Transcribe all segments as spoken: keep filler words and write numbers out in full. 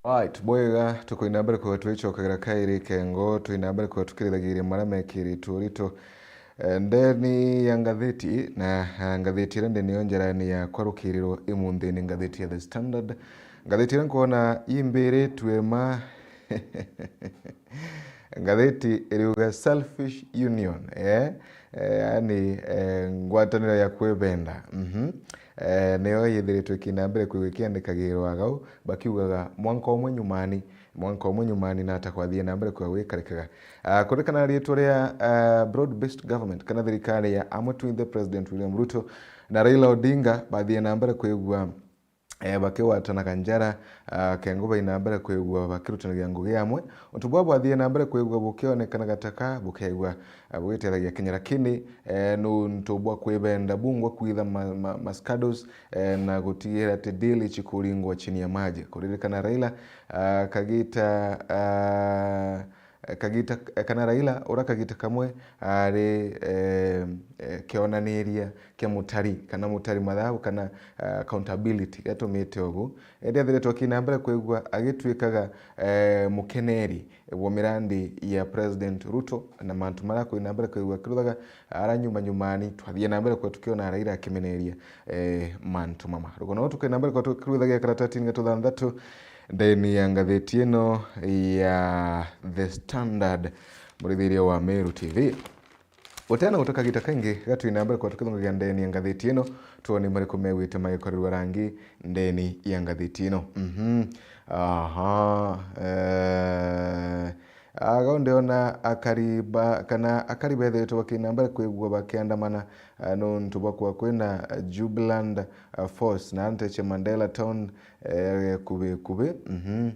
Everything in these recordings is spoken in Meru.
Right, bwega, tukoina mbere kwigua twicokagira kairi kengo, twina mbere kwigua tukirithagiria maria mekiritwe urito. Eh, ndeni ya ngathiti, na, ah, ngathiti iria ndeni yo njerani yakwa rukirirwo imunthi ni ngathiti ya The Standard. Ngathiti iria nkwona imbiritwe ma ngathiti iriuga selfish union, eh? Eh, yani, eh, ngwataniro ya kwibenda. Mhm. Eh, niyo yithiritwe ikina mbere kwigua ikiandikagirwa agau, bakiugaga mwanka umwe nyumani, mwanka umwe nyumani na ata kwathie na mbere kwigua gwikarikaga. Ah, kuririkana riitwa ria, ah, broad-based government, kana thirikari ya amwe twinthe, President William Ruto na Raila Odinga bathie na mbere kwigua, eh, bakigwatanaga njara, ah, kengo baina mbere kwigua bakirutanagia ngugi amwe. Untu bwa bwathie na mbere kwigua bukionekanaga taka bukegua, ah, bugiteithagia Kenya, lakini, eh, nuntu bwa kwibenda bungwa kwitha ma, ma, ma scandals, eh, na gutigira ati deal ichikuringwa chini ya maji. Kuririkana Raila, ah, kagita, ah, kagita, kana Raila, ura kagita kamwe ari, eh, eh, kionaniria kia mutari, kana mutari mathabu, kana, ah, accountability, gatumite ugu. Indi athiritwe akina mbere kwigua agituikaga, eh, mukeneri bwa mirandi ya President Ruto, na mantu maria akwina mbere kwigua akiruthaga ara nyuma nyumani, twathie na mbere kwa tukiona Raila akimeneria, eh, mantu mama. Rugono tukwina mbere kwa tukiruthagia karatatini ga tuthanthatu ndeni ya ngathiti ino ya The Standard, murithiria wa Meru T V. Utena guta kagita kaingi gatwina mbere kwa tukithongagia ndeni ya ngathiti ino, tuone mariku megwite magikorirwa rangi ndeni ya ngathiti ino. Mhm. Aha. Eh, agau ndiona akari ba, kana akari bethiritwe bakina mbere kwigua bakiandamana, eh, nuntu bwa kwa kwina, eh, Jubiland, eh, Force na nteche Mandela Town, eh, kubi kubi. Mhm.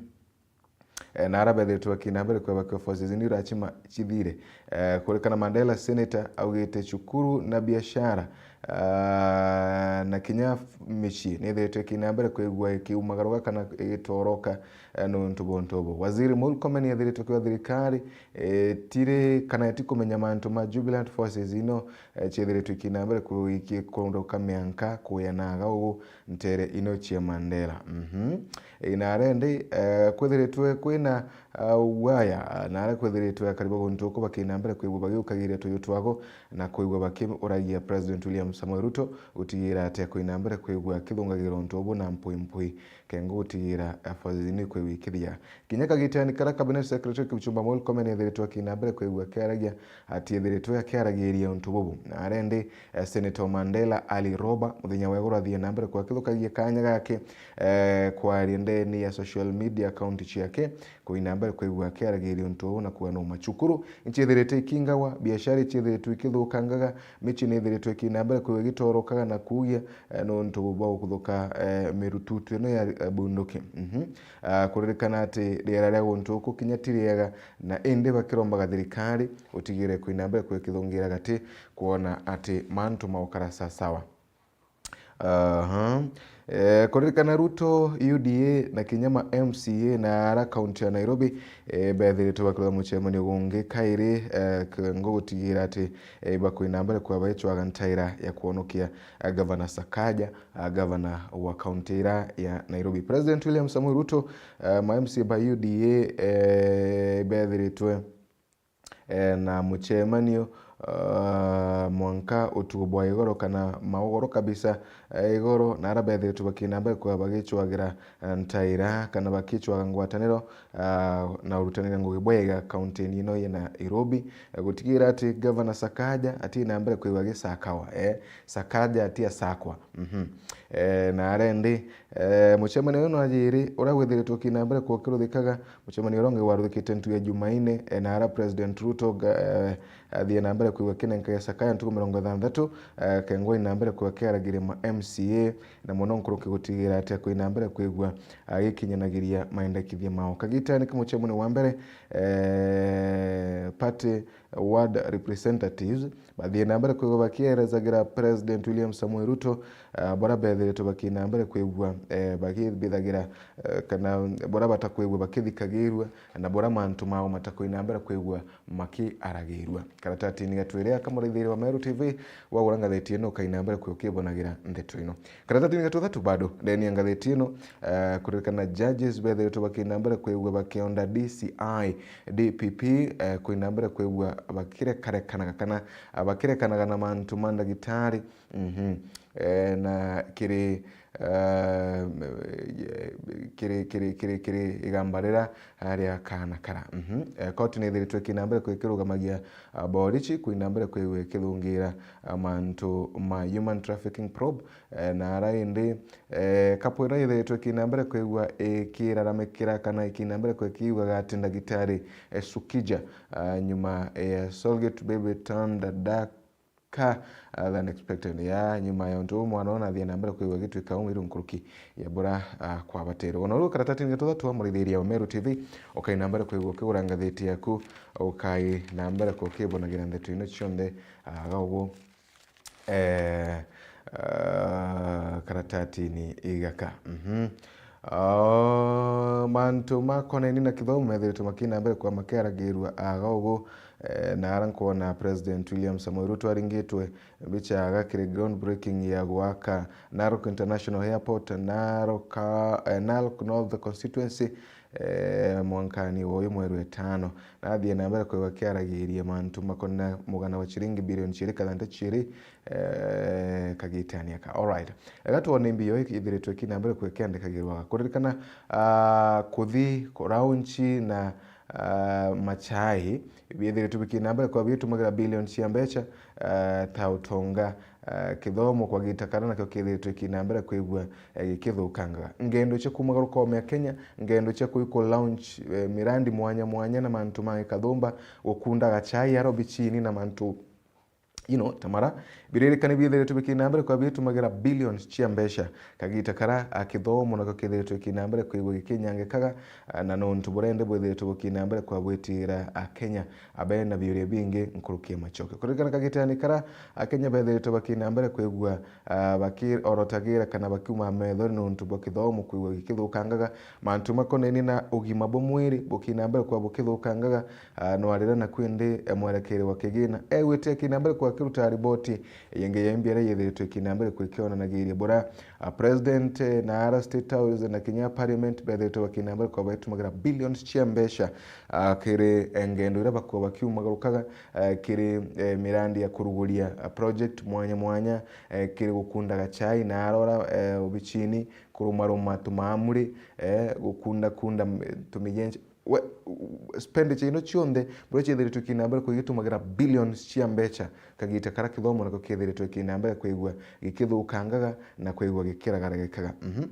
Eh, na ara bethiritwe bakina mbere kweba kwa forces ni rachima chithire. Eh, kuririkana Mandela Senator augite cukuru na biashara, ah, na kinya f-, micii ni ithiritwe ikina mbere kwigua ikiumagaruka kana igitoroka, eh, nuntu bwa untu ubu. Waziri Murkomen ni ethiritwe kwa thirikari, eh, tiri kana itikumenya mantu ma Jubilant Forces ino, eh, chiethiritwe ikina mbere kwigua ikikunduka mianka kuya na aga ugu ntere ino cia Mandela. Mhm. Ina rendi, eh, kwithiritwe kwina, ah, waya, na aria kwithiritwe akari ba guntu uku bakina mbere kwigua bagiukagiria tuyu twago na kwigua bakiuragia President William Samoei Ruto gutigira ati akwina mbere kwigua akithungagira untu ubu na mpwi mpwi, kengo gutigira, eh, forces ni kwigua ikithia. Kinya kagitani karia Cabinet Secretary Kipchumba Murkomen ethiritwe akina mbere kwigua akiaragia, atiethiritwe akiaragiria untu bubu. Na arendi, eh, Senator Mandela Ali Roba, muthenya wa iguru athie na mbere kwakithukagia kanya gake, eh, kwaria ndeni ya social media account ciake, kuina mbere kwigua akiaragiria untu uu na kuga no macukuru ichiethirite ikingagwa, biashara ichiethiritwe ikithukangaga, michi ni ithiritwe ikina mbere kwigua igitorokaga na kugia, eh, nuntu bwa gukuthuka, eh, mirututu ino ya, eh, bunduki. Mhm. Ah, kuririkana ati riera ria guntu uku kinya ti riega, na indi bakirombaga thirikari utigire kwina mbere kwikithungira gati kwona ati mantu maukara sasawa. Aha. Eh, kuririkana Ruto, U D A na kinya ma M C A na ara kaunti ya Nairobi, eh, bethiritwe bakirutha mucemanio gungi kairi, eh, kengo gutigira ati, eh, bakwina mbere kwa baicwaga ntaira ya kwonokia, eh, Gavana Sakaja, ah, gavana wa kaunti ira ya Nairobi. President William Samoei Ruto, eh, ma M C A ba U D A, eh, bethiritwe, eh, na mucemanio, ah, mwanka utugo bwa igoro kana maugoro kabisa, eh, igoro, na ara bethiritwe bakina mbere kwa bagicwagira, eh, ntaira kana bakicwaga ngwataniro, ah, na urutanire ngugi bwega kaunti-ini ino ya Nairobi, eh, gutigira ati Gavana Sakaja atina mbere kwigua agisakawa, eh, Sakaja ati asakwa. Mhm. Eh, na arendi, eh, mucemanio uyu no ajiri uria gwithiritwe kina mbere kwa ukiruthikaga, mucemanio uria ungi waruthikite ntu ya Jumaine, eh, na ara President Ruto ga-, eh, athie na mbere kwigua kinenkagia Sakaja ntuku mirongo ithanthatu, eh, kengwa ina mbere kwigua kiaragiria ma M C A, na muno nkuruki gutigira ati akwina mbere kwigua agikinyanagiria maendekithia mao. Kagitani ka mucemanio wa mbere, eh, party ward representatives bathie na mbere kwigua bakierezagira President William Samoei Ruto, ah, bora bethiritwe bakina mbere kwigua, eh, bagibithagira, eh, kana bora batakwigua bakithikagirua, na bora mantu mao matakwina mbere kwigua makiaragirua. Karatatini ga twiri aka, muraithiria wa Meru T V, wagura ngatheti ino, ukaina mbere kwi ukibonagira ndeto ino. Karatatini ga tuthatu bado, ndeni ya ngatheti ino, eh, kuririkana judges bethiritwe bakina mbere kwigua bakionda D C I, D P P, eh, kuina mbere kwigua bakirekarekanaga kana, ah, bakirekanaga na mantu ma ndagitari, mhm, eh, na kiri, eh, kiri, kiri, kiri, kiri igamba rira, ah, ria kaana kara. Mhm. Eh, koti ni ithiritwe ikina mbere kwikirugamagia, ah, borichi kuina mbere kwigua ikithungira, ah, mantu ma human trafficking probe, eh, na ara indi, eh, Kapwira ithiritwe ikina mbere kwigua ikiraramikira kana ikina mbere kwikiugaga ati ndagitari, eh, Sukija, ah, nyuma ya Solgate baby turned dark ka, ah, than expected. Ya, nyuma ya untu uu mwana ona athie na mbere kwigua gitwika umiru nkuruki ya bura, ah, kwabatere. Wona uru karatatini ga tuthatu wa murithiria wa Meru T V, ukai na mbere kwigua ukigura ngatheti yaku, ukai na mbere kukibonagira ndeto ino cionthe, ah, ga ugu, eh, ah, karatatini igaka. Mhm. Ah, mantu makoneni na kithomo methiritwe makina mbere kwa makiaragirua aga ugu, eh, na ara nkwona President William Samoei Ruto aringitwe bichaga kiri groundbreaking ya gwaka Narok International Airport, Narok, eh, Narok North Constituency, eh, mwankani wa uyu mweri wa itano. Na athie na mbere kwigua akiaragiria mantu makoni na mugana wa chiringi bilioni chiiri kathanta chiiri, eh, kagitania ka. Alright. Ega twone mbio ithiritwe ikina mbere kwi kiandikagirwa. Kuririkana, ah, kuthi, ku launch na, ah, machai, biethiritwe bikina mbere kwa bitumagira billions cia mbecha, ah, ta utonga, ah, kithomo kwa gita kara nakio kiethiritwe ikina mbere kwigua, eh, gikithukangaga. Ngendo cia kumagaruka ome ya Kenya, ngendo cia kuthi ku launch, eh, mirandi mwanya mwanya na mantu ma gikathumba, gukundaga chai ara obichini na mantu, you know, ta mara, biririkane biethiritwe bikina mbere kwa bitumagira billions cia mbecha. Kagita kara, a, kithomo nakio kiethiritwe ikina mbere kwigua gikinyangikaga, a, na nontu burende bwethiritwe bukina mbere kwa bwitira Akenya abena biuria bingi nkuruki ya machoke. Kuririkana kagitani kara, Akenya bethiritwe bakina mbere kwigua, a, bakiorotagira kana bakiuma methori nontu bwa kithomo kwigua gikithukangaga, mantu makoneni na ugima bwa mwiri bukina mbere kwa bukithukangaga, ah, nwarira na kwindi, eh, mwerekeri wa kigina. Egwite ikina mbere kwa kiruta riboti, yengi ya mbia iria yethiritwe ikina mbere kwikionanagiria bura, ah, President, eh, na ara State House na kinya Parliament bethiritwe bakina mbere kwa baitumagira billions cia mbecha, ah, kiri, eh, ngendo iria bakua bakiumagarukaga, eh, kiri, eh, mirandi ya kuruguria, ah, project mwanya mwanya, eh, kiri gukundaga chai na arora, eh, obichini, kurumaruma tumaamuri, eh, gukunda kunda, m-, tumijenje. We, u-, expenditure ino cionthe, buria ciethiritwe ikina mbere kwigitumagira billions cia mbecha, kagita kara kithomo nakio kiethiritwe ikina mbere kwigua gikithukangaga na kwigua gikiragaragikaga. Mhm.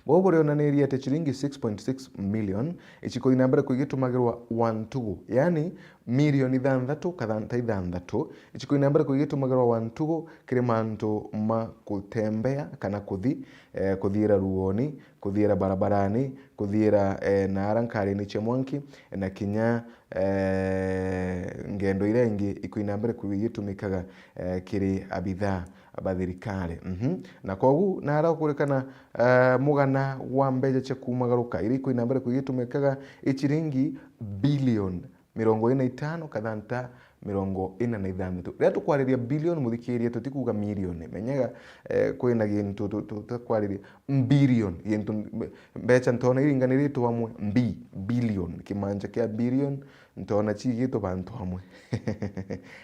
Buu burionanirie ati chiringi six point six million ichikoina mbere kwigitumagirwa wa ntugu, yani milioni ithanthatu kathanta ithanthatu ichikoina mbere kwigitumagirwa wa ntugu kiri mantu ma kutembea kana kuthi, eh, kuthiira ruoni, kuthiira barabarani, kuthiira, eh, na ara nkarini cia mwanki, na kinya, eh, ngendo iria ingi ikwina mbere kwigitumikaga, eh, kiri abithaa ba thirikari. Mhm. Na kogu nara ukurikana, eh, mugana wa mbeca cia kumagaruka iria ikwina mbere kwigitumikaga i chiringi bilioni mirongo iri na itano kathanta mirongo ina na ithanthatu. Riria tukwariria bilioni, muthikiria, tutikuuga milioni. Menyaga, eh, kwina gintu tu-, tu-, tutakwariria bilioni, gintu mbe-, mbeca ntona iringaniritwe amwe, mbi-, bilioni, kimanja kia bilioni, ntona ciigitwe bantu amwe.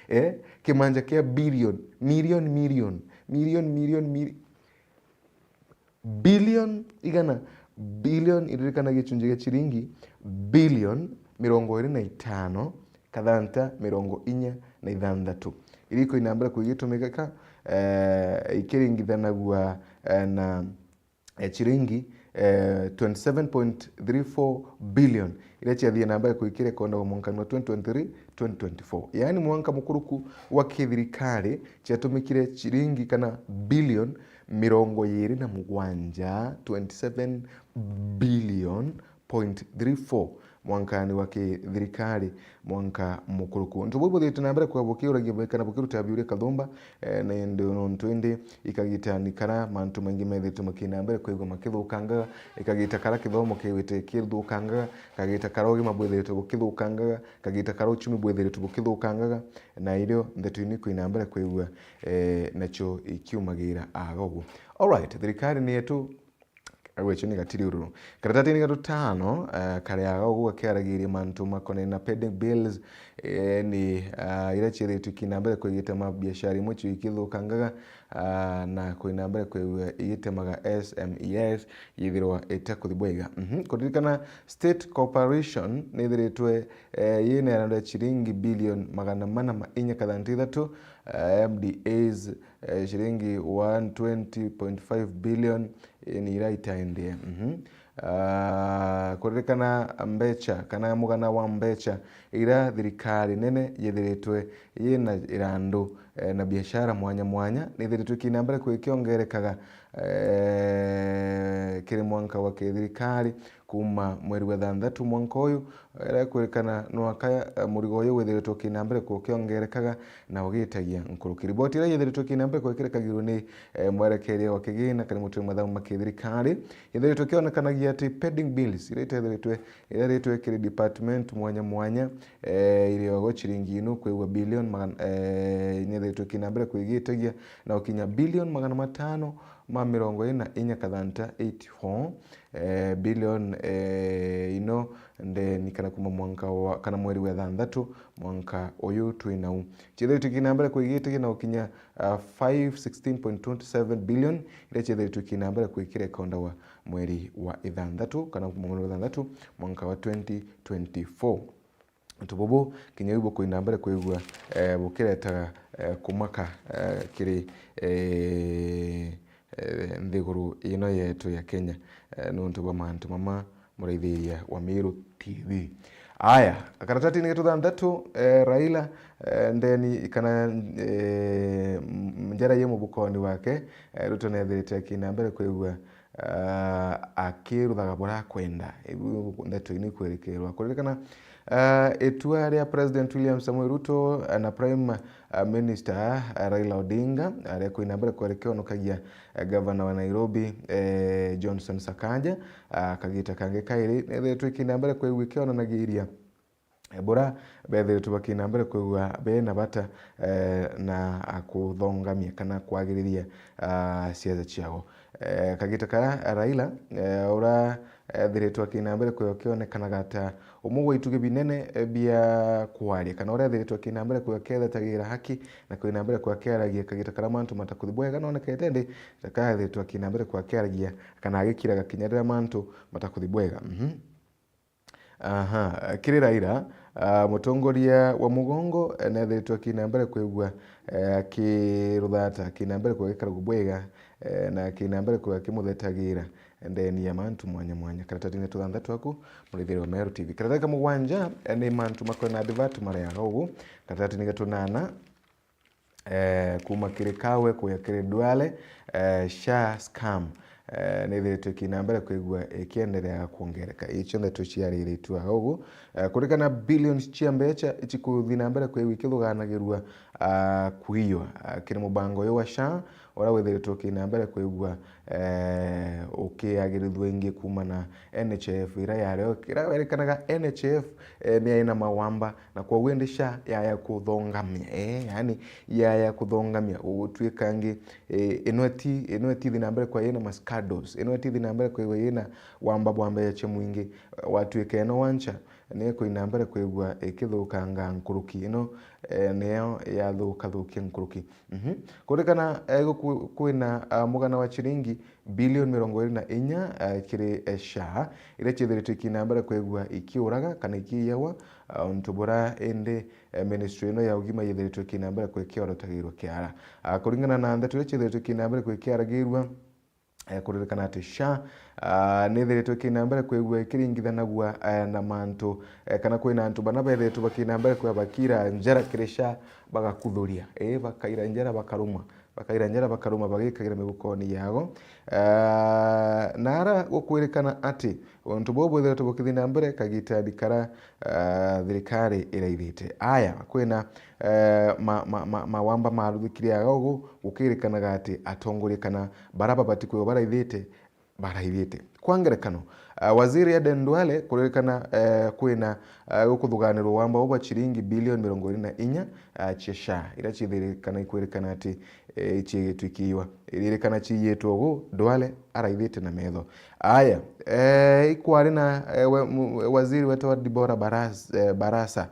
Eh, kimanja kia bilioni, milioni, milioni, milioni, milioni, mili-, bilioni igana, bilioni iririkana gicunji gia chiringi bilioni mirongo iri na itano kathanta mirongo inya na ithanthatu. Iria ikoina mbere kwigitumika, eh, ikiringithanagua, eh, na, eh, chiringi, eh, twenty seven point three four billion iria ciathie na mbere kwikira ikonda mwankani wa twenty twenty three, twenty twenty four. Yaani mwanka mukuruku wa kithirikari ciatumikire chiringi kana bilioni mirongo iri na mugwanja, twenty seven billion point three four, mwankani wa kithirikari, mwanka mukuruku. Untu buu buthiite na mbere kwa bukiuragia kana bukiruta biuria kathumba, eh, na indi nontu indi ikagita ni kara mantu maingi methirite makina mbere kwigua makithukangaga, ikagita kara kithomo kiwite kithukangaga, kagita kara ugima bwithiritwe bukithukangaga, kagita kara uchumi bwithiritwe bukithukangaga, na irio ndeto ini kwina mbere kwigua, eh, nacio ikiumagira agogu. Alright, thirikari ni yetu, agwecho ni gatiri ururu. Karatatini ga tutano, eh, karia agogu gakiaragiria mantu makonene na pending bills, eh, ni, ah, iria ciethiritwe ikina mbere kwigite mabiashara imwe cio ikithukangaga, ah, na kwina mbere kwigua igitemaga S M Es yithirwa itakuthi bwega. Mhm. Kuririkana State Corporation nithiritwe, eh, yina irandu ya ciringi bilioni magana mana ma inya kathantithatu, eh, M D As, eh, ciringi one twenty point five billion, eh, ni ira itaendie. Mhm. Ah, kuririkana mbecha kana mugana wa mbecha ira thirikari nene yithiritwe yina irandu, eh, na biashara mwanya mwanya nithiritwe ikina mbere kwikiongerekaga, eh, kiri mwanka wa kithirikari kuma mweri wa thanthatu mwanka uyu, ira kwirikana nwaka, eh, murigo uyu withiritwe ukina mbere kukiongerekaga na ugitagia nkuruki. Riboti iria yithiritwe ikina mbere kwekirekagirwe ni, eh, mwerekeria wa kigina kana mutwe mathabu ma kithirikari, yithiritwe ikionekanagia ati pending bills iria itethiritwe, iria irethiritwe kiri department mwanya mwanya, eh, iriogo ciringi inu kwigua billion magana, eh, nyethiritwe ikina mbere kwigitagia na ukinya billion magana matano ma mirongo ina inya kathanta eighty-four, eh, billion, eh, ino ndeni kana kuma mwanka wa, kana mweri wa thanthatu mwanka uyu twi nau. Ciethiritwe ikina mbere kwigitagia na ukinya, ah, five sixteen point twenty seven billion, iria ciethiritwe ikina mbere kwikira ikonda wa mweri wa ithanthatu kana kuma mweri wa ithanthatu mwanka wa twenty twenty-four. Untu bubu kinya iu bukwina mbere kwigua, eh, bukiretaga, eh, kumaka, eh, kiri, eh, eh, nthiguru ino yetu ya Kenya, eh, nuntu bwa mantu mama muraithiria wa Meru T V. Aya, karatatini ga tuthanthatu, eh, Raila, eh, ndeni kana, eh, m-, njara ye mubukoni wake, eh, Ruto nethirite akina mbere kwigua, ah, akiruthaga buria akwenda. Ibu ndeto ini kwerekerwa. Kuririkana, ah, itua ria President William Samoei Ruto, ah, na Prime, ah, Minister, ah, Raila Odinga, aria kwina mbere kwerekea onokagia, ah, gavana wa Nairobi, eh, Johnson Sakaja, ah, kagita kangi kairi, nethiritwe ikina mbere kwigua ikionanagiria, eh, bura bethiritwe bakina mbere kwigua bena bata, eh, na akuthongamia kana kwagiriria, ah, siasa ciao. Eh, kagita kara Raila, eh, ura ethiritwe akina mbere kwigua kionekanaga ta umwe gwa itugi binene, eh, bia kwaria, kana uria ethiritwe akina mbere kwigua kethetagira haki na kwina mbere kwigua kiaragia kagita kara mantu matakuthi bwega, nonekete ndi ta kaethiritwe akina mbere kwigua kiaragia kana agikiraga kinya riria mantu matakuthi bwega. Mhm. Aha, kiri Raila, ah, mutongoria wa mugongo, eh, nethiritwe akina mbere kwigua, eh, akiruthata, akina mbere kwigua gikaragu bwega, eh, na akina mbere kwigua akimuthetagira ndeni ya mantu mwanya mwanya. Karatatini tuthanthatu aku, murithiri wa Meru T V. Karatati ka mugwanja, eh, ni mantu makwena advert mareaga ugu. Karatatini ga tunana, eh, kuma kiri Kawe kuya kiri Duale, eh, SHA scam, eh, nithiritwe ikina mbere kwigua ikienderea kwongereka. Icio ndeto ciariritwe aga ugu, eh, kurikana billions cia mbecha icikuthi na mbere kwigua ikithuganagirua, ah, kuiywa, ah, kiri mubango uyu wa SHA, uria withiritwe ukina mbere kwigua, eh, ukiagirithua ingi kuma na N H I F iria yario, iria werikanaga N H I F, eh, ni yaina mawamba, na kwoguo indi SHA yaya kuthongamia, eh, yani yaya kuthongamia, gutuika ngi, eh, ino ti, ino itithi na mbere kwa yina mascados, ino itithi na mbere kwa yina wamba bwa mbecha cia mwingi, eh, watuika ino wancha, ni kwina mbere kwigua ikithukanga nkuruki ino, eh, niyo yathukathukia nkuruki. Mhm. Kurikana, eh, guku-, kwina, ah, mugana wa chiringi bilioni mirongo iri na inya, eh, kiri, eh, SHA, iria ciithiritwe ikina mbere kwigua ikiuraga kana ikiiyagwa, ah, untu buria indi, eh, ministry ino ya ugima yithiritwe ikina mbere kwikiorotagirwa kiara. Ah, kuringana na ndeto iria ciithiritwe ikina mbere kwikiaragirua, eh, kuririkana ati SHA, ah, nithiritwe ikina mbere kwigua ikiringithanagua, eh, na mantu, eh, kana kwina antu bana bethiritwe bakina mbere kwigua bakira njara kiri SHA bagakuthuria, eh, bakaira njara bakarumwa. bakaira njara bakaruma bagikagira migukoni yao. Ah, na ara gukwirikana ati untu buu bwithiritwe bukithii na mbere kagitani kara, ah, thirikari iraithite. Aya, kwina, eh, ma, ma, ma, mawamba maruthikire aga ugu, gukirikanaga ati atongoria kana bara babati kwigwa baraithite, baraithite. Kwa ngerekano, ah, Waziri Aden Duale kuririkana, eh, kwina, ah, gukuthuganirwa wamba bwa ciringi bilioni mirongo iri na inya, ah, cia SHA, iria ciithirikana ikwirikana ati, eh, iciigitwe ikiiwa. Iririkana ciiyitwe ugu, Duale araithite na metho. Aya, eh, ikwari na, eh, we, mu-, waziri wetwa Debora Baras-, eh, Barasa,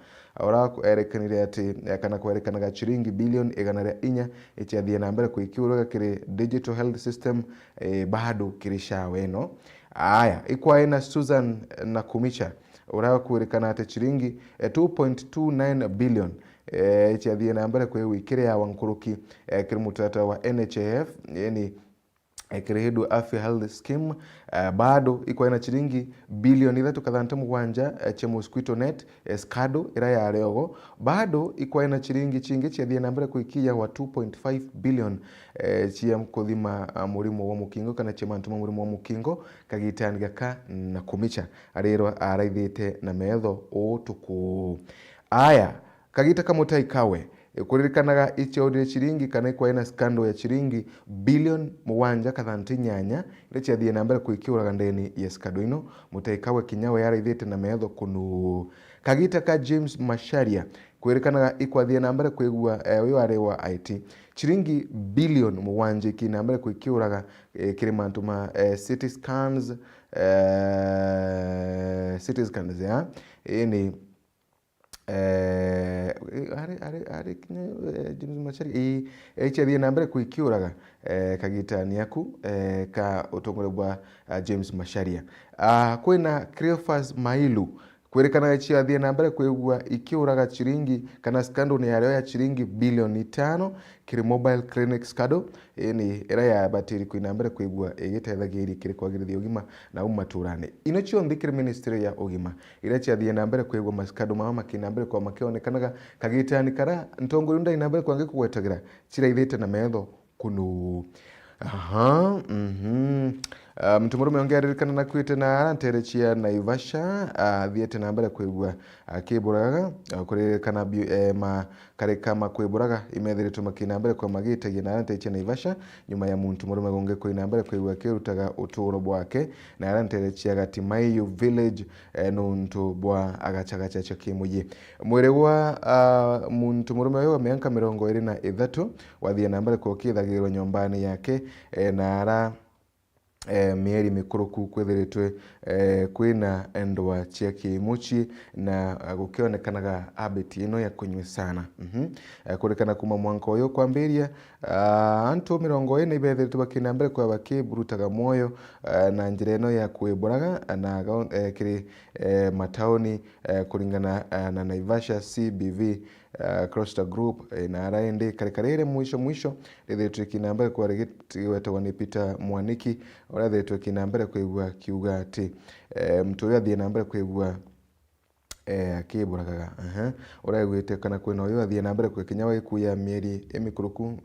ura erekanire ati, eh, kana kwerekanaga ciringi bilioni igana ria inya iciathie na mbere kwikiuraga kiri digital health system, eh, bado kiri SHA weno. Aya, ikwari na Susan Nakumicha, ura kwirikana ati ciringi, eh, two point two nine billion, eh, iciathie na mbere kwigwa ikiriawa nkuruki, eh, kiri mutaratara wa N H I F, yani, eh, kiri Hindu Afya Health Scheme, eh, bado ikwari na ciringi bilioni ithatu kathante mugwanja, eh, cia mosquito net, eh, SCADU, ira yari ogo. Bado ikwari na ciringi cingi ciathie na mbere kwikiya wa two point five billion, eh, cia kuthima, ah, murimo wa mukingo kana cia mantu ma murimo wa mukingo kagitani gaka na kumicha. Arirwa araithite na metho utuku. Aya, kagita ka Mutai Kawe, kuririkanaga ichiaurire ciringi kana ikwari na scandal ya ciringi bilioni mugwanja kathante inyanya, iria ciathie na mbere kwikiuraga ndeni ya scandal ino. Mutai Kawe kinya we araithite na metho kunu. Kagita ka James Macharia, kwirikanaga ikwathie na mbere kwigua, eh, uyu ari wa I T. Ciringi bilioni mugwanja iki na mbere kwikiuraga, eh, kiri mantu ma, eh, C T scans, eh, C T scans, ya? Ini, eh, ari, ari, ari kinya, eh, James Macharia, ii, eh, ciathie na mbere kwikiuraga, eh, kagitani aku, eh, ka utongoria bwa, ah, James Macharia. Ah, kwina Cleophas Mailu, kwirikanaga ciathie na mbere kwigua ikiuraga ciringi kana scandal ni yario ya ciringi bilioni itano kiri mobile clinic scandal, ini ira yabatiri kwina mbere kwigua igitethagiria kiri kwagirithia ugima na u maturani. Ino cionthe kiri ministry ya ugima, iria ciathie na mbere kwigua ma scandal mama makina mbere kwa makionekanaga kagitani kara ntongoria ndai na mbere kwangi kugwetagira, ciraithite na metho kunu. Aha, mhm. Ah, muntu murume ungi aririkana nakuite na ara ntere cia Naivasha, ah, athiete na mbere kwigua akiburaga, ah, kuririkana bi-, eh, makarika ma kwiburaga imethiritwe makina mbere kwa magitagia na ara ntere cia Naivasha, nyuma ya muntu murume ungi kwina mbere kwigua akirutaga uturo bwake na ara ntere cia Gatimaiyu village, eh, nuntu bwa agachagacha cia kimuyi. Mwiri gwa, ah, muntu murume uyu wa mianka mirongo iri na ithatu wathie na mbere kukithagirwa nyombani yake, eh, na ara, eh, mieri mikuruku kwithiritwe, eh, kwina ndwa cia kimuchi na, ah, gukionekanaga habit ino ya kunywa sana. Mhm. Eh, kurikana kuma mwanka uyu kwambiria, ah, antu mirongo ina ibethiritwe bakina mbere kwa bakiburutaga mwoyo, ah, na njira ino ya kwiburaga na gau-, eh, kiri, eh, matauni, eh, kuringana, eh, na Naivasha C B V, eh, Cluster Group, eh, na ara indi karikari iri mwisho mwisho rithiritwe kina mbere kwa rigitwetagwa ni Peter Mwaniki, uria ethiritwe kina mbere kwigua kiuga ati, eh, muntu uria athie na mbere kwigua, eh, akiburagaga. Aha. Uria aiguite kana kwina uyu athie na mbere kwi kinya wa gikuu ya mieri imikuruku,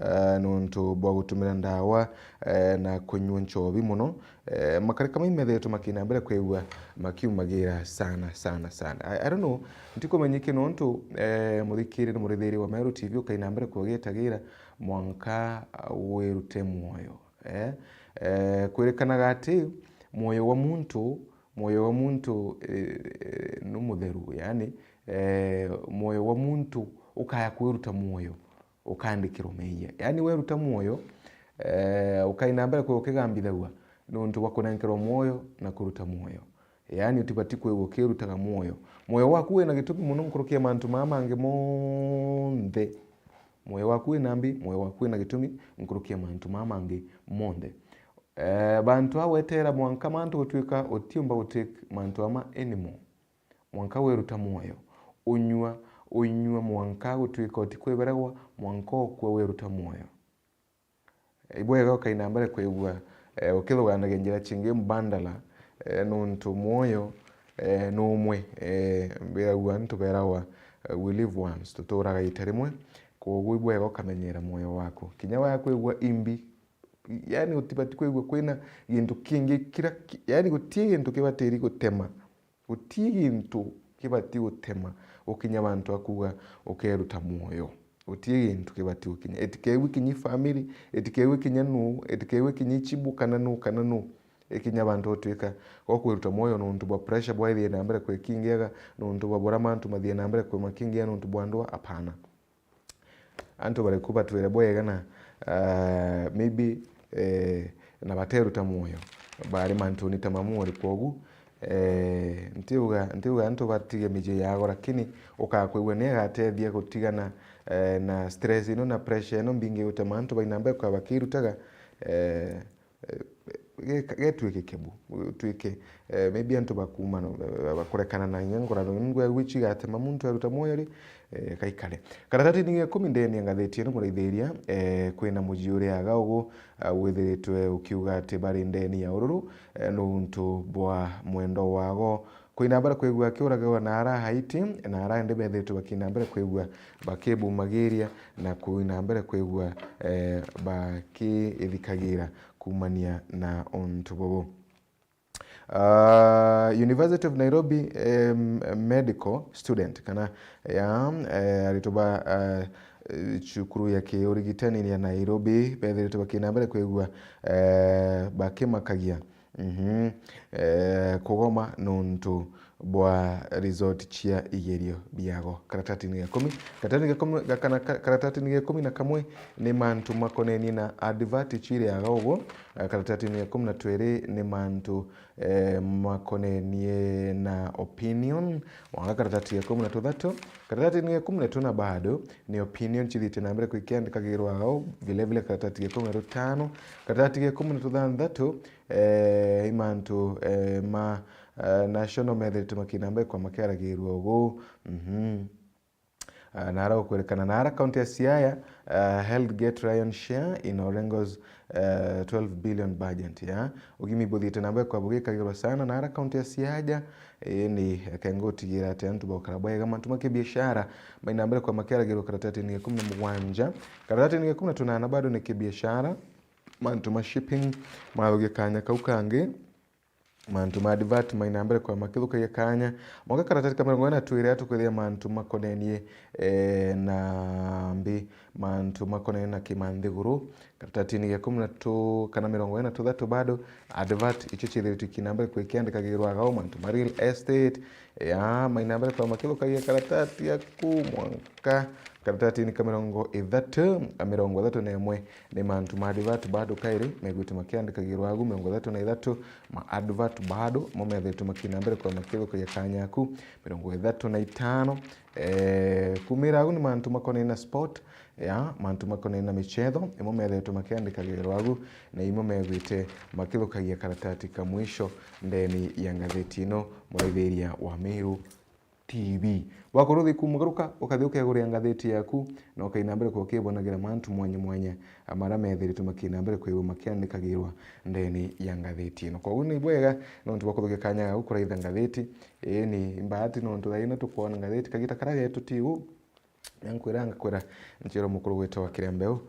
eh, nuntu bwa gutumira ndawa, eh, na kunyua nchobi muno. Eh, makarika mau imethiritwe makina mbere kwigua makiumagira sana, sana, sana. I, I don't know, ntikumenyeki nontu, eh, muthikiri ni murithiiri wa Meru T V ukaina mbere kugitagira mwanka, ah, wirute mwoyo. Eh, eh, kwirikanaga ati mwoyo wa muntu, mwoyo wa muntu, eh, eh, ni mutheru, yani, eh, mwoyo wa muntu ukaya kwiruta mwoyo, ukandikirwa meeyia. Yani weruta mwoyo, eh, ukaina mbere kwi ukigambithagua nuntu bwa kunenkerwa mwoyo na kuruta mwoyo. Yani utibati kwigua ukirutaga mwoyo. Mwoyo waku wina gitumi muno nkuruki ya mantu maa mangi monthe. Mwoyo waku wina mbi, mwoyo waku wina gitumi nkuruki ya mantu maa mangi monthe. Eh, bantu a gweteera mwanka mantu gutuika utiumba gutake mantu ama anymore. Mwanka weruta mwoyo. Unyua, unyua mwanka gutuika utikwiberegwa, mwanka ukua weruta mwoyo. Ibwega ukaina mbere kwigua, eh, ukithuganagia njira cingi mbandala, eh, nuntu mwoyo, eh, ni umwe, eh, mbiragua antu beragwa, eh, we live once, tuturaga ita rimwe, Kwoguo ibwega ukamenyera mwoyo waku. Kinya waya kwigua imbi, yani utibati kwigua kwina gintu kingi kira ki-, yani guti gintu kibatiri gutema. Guti gintu kibati gutema ukinya bantu akuga ukeruta mwoyo. Guti gintu kibati gukinya. Itikeigwe kinya family, itikeigwe kinya nu, itikeigwe kinya ichibu kana nu, kana nu. Ikinya bantu utwika gwa kwiruta mwoyo nuntu bwa pressure bwaithie na mbere kwikingiaga, nuntu bwa bura mantu mathie na mbere kwimakingia nuntu bwa ndua, apana. Antu bariku batwire bwega na, ah, maybe, eh, na bateruta mwoyo bari mantuni ta mamu uri kwogu, eh, ntiuga, ntiuga antu batige miji yago, lakini ukakwigua ni agatethia gutigana, eh, na stress ino na pressure ino mbingi gutema antu baina mbere kwa bakirutaga, eh, eh, ge-, getwike kibu, twike, eh, maybe antu bakuma no, eh, bakurekana na inya ngorano ngwe gwichiga atema muntu aruta mwoyo ri, eh, kaikare. Karatatini ga ikumi ndeni ya ngathiti ino muraithiria, eh, kwina muji uria aga ugu, ah, withiritwe ukiuga ati bari ndeni ya ururu, eh, nuntu bwa mwendo wago. Kwina mbere kwigua akiuragirwa na ara Haiti, na ara indi bethiritwe bakina mbere kwigua bakibumagiria na kwina mbere kwigua, eh, bakiithikagira kumania na untu bubu. Ah, University of Nairobi, em, medical student kana ya, eh, aritwa ba, ah, eh, cukuru ya kiurigitani ya Nairobi bethiritwe bakina mbere kwigua, eh, bakimakagia, mhm, eh, kugoma nuntu bwa result cia igerio biago. Karatatini ga ikumi, karatatini ga ikumi, ga-, kana ka-, karatatini ga ikumi na kamwe ni mantu makonenie na advert chiri aga uguo. Eh, karatatini ga ikumi na twiri ni mantu, eh, makonenie na opinion. Mwanka karatati ga ikumi na tuthatu, karatatini ga ikumi na tuna bado ni opinion chithite na mbere kwikiandikagirwa aga u, vile vile karatati ga ikumi na tutano, karatati ga ikumi na tuthanthatu, eh, i mantu, eh, ma, eh, national methirite makinamba kwa makiaragirwa ugu. Mhm. Ah, nara ukwerekana nara county ya Siaya, ah, held get lion share in Orengo's, eh, twelve billion budget, ya. Ugimi buthite na mbere kwa bugikagirwa sana nara county ya Siaya, ii ni, reke ngutigira ati antu baukara bwega mantu ma kibiashara, maina mbere kwa makiaragirwa karatatini ga ikumi na mugwanja. Karatatini ga ikumi na tunana bado ni kibiashara, mantu ma shipping, mathugia kanya kau kangi, mantu ma advert maina mbere kwa makithukagia kanya. Mwanka karatati ka mirongo ina na twiri atukwithia mantu makonenie, eh, na mbi, mantu makonenie na kimanthiguru. Karatatini ga ikumi na tu kana mirongo ina na tuthatu bado, advert icio ciithiritwe ikina mbere kwikiandikagirwa gao, mantu ma real estate, ya, maina mbere kwa makithukagia karatati gaku mwanka karatatini ka mirongo ithatu, a mirongo ithatu na imwe ni mantu ma advert bado kairi, megwite makiandikagirwa agu, mirongo ithatu na ithatu ma advert bado, mo methiritwe makina mbere kwa makithukagia kanya aku, mirongo ithatu na itano, eh, kumira agu ni mantu makonene na sport, ya, mantu makonene na michetho, imo methiritwe makiandikagirwa agu, na imo megwite makithukagia karatati ka mwisho ndeni ya ngathiti ino, muraithiria wa Meru T V. Wakorwo uthi kumugaruka, ukathi ukegurira ngathiti yaku, na ukaina mbere kwa ukibonagira mantu mwanya mwanya, a, mara methiritwe makina mbere kwigua makiandikagirwa ndeni ya ngathiti ino. Koguo ni bwega, nontu bwa kuthukia kanya gaku kuraitha ngathiti. Ii ni mbati, nontu thaino tukwona ngathiti kagita kara getu ti uu. Nkwira, ngakwira, nchero mukuru witwa Kirembeu,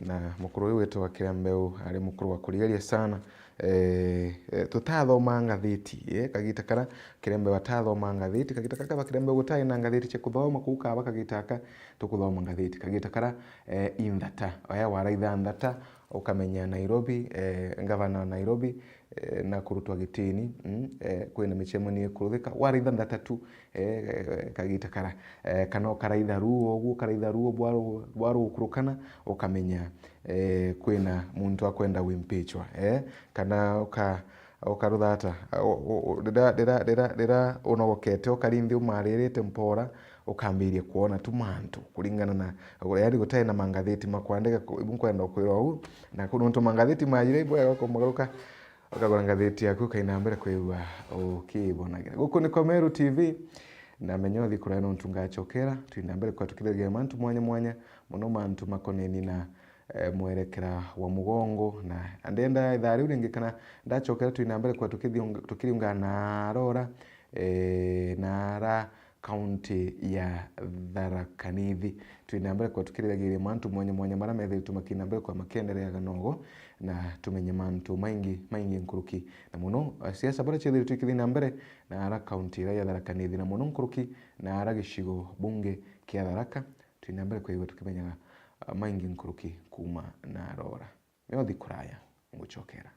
na mukuru uyu witwa Kirembeu ari mukuru wa kurigaria sana. Eh, eh, tutathoma ngathiti, eh, kagita kara Kirembeu atathoma ngathiti, kagita kaka ba Kirembeu gutari na ngathiti cia kuthoma, kuu kaba kagita aka tukuthoma ngathiti, kagita kara, eh, inthata, oya waraitha nthata, ukamenya Nairobi, eh, ngavana wa Nairobi, eh, na kurutwa gitini, mm, eh, kwina micemanio ikuruthika, waraitha nthata tu, eh, eh, kagita kara, eh, kana ukaraitha ruo, uguo ukaraitha ruo bwaru-, bwarugukurukana, ukamenya, eh, kwina muntu akwenda gwimpichwa, eh, kana uka-, ukaruthata, o-, o-, o-, rira, rira, rira, rira unogokete, ukari nthi umaririte mpora, ukambiria kwona tu mantu kuringana na, yani gutari na mangathiti makwandika ku-, ibu nkwenda ukwirwa uu, na ku-, nontu mangathiti majire ibwega kumagaruka, ukagura ngathiti yaku, ukaina mbere kwigua ukibonagira. Guku ni kwa Meru T V, na menya uthi kuraya nontu ngachokera, twina mbere kwa tukithagia mantu mwanya mwanya, muno mantu makoneni na, eh, mwerekera wa mugongo, na ndenda ithaa riu ringi kana ndachokera twina mbere kwa tukithiunga-, tukiriunga na arora, eh, na ara kaunti ya Tharaka Nithi. Twina mbere kwa tukirithagiria mantu mwanya mwanya maria methiritwe makina mbere kwa makiendereaga nogo, na tumenye mantu maingi maingi nkuruki, na muno, ah, siasa baria ciethiritwe ikithina mbere na ara kaunti iria ya Tharaka Nithi, na muno nkuruki na ara gicigo bunge kia Tharaka. Twina mbere kwigua tukimenyaga, ah, maingi nkuruki kuma na rora. Miothi kuraya ngucokera.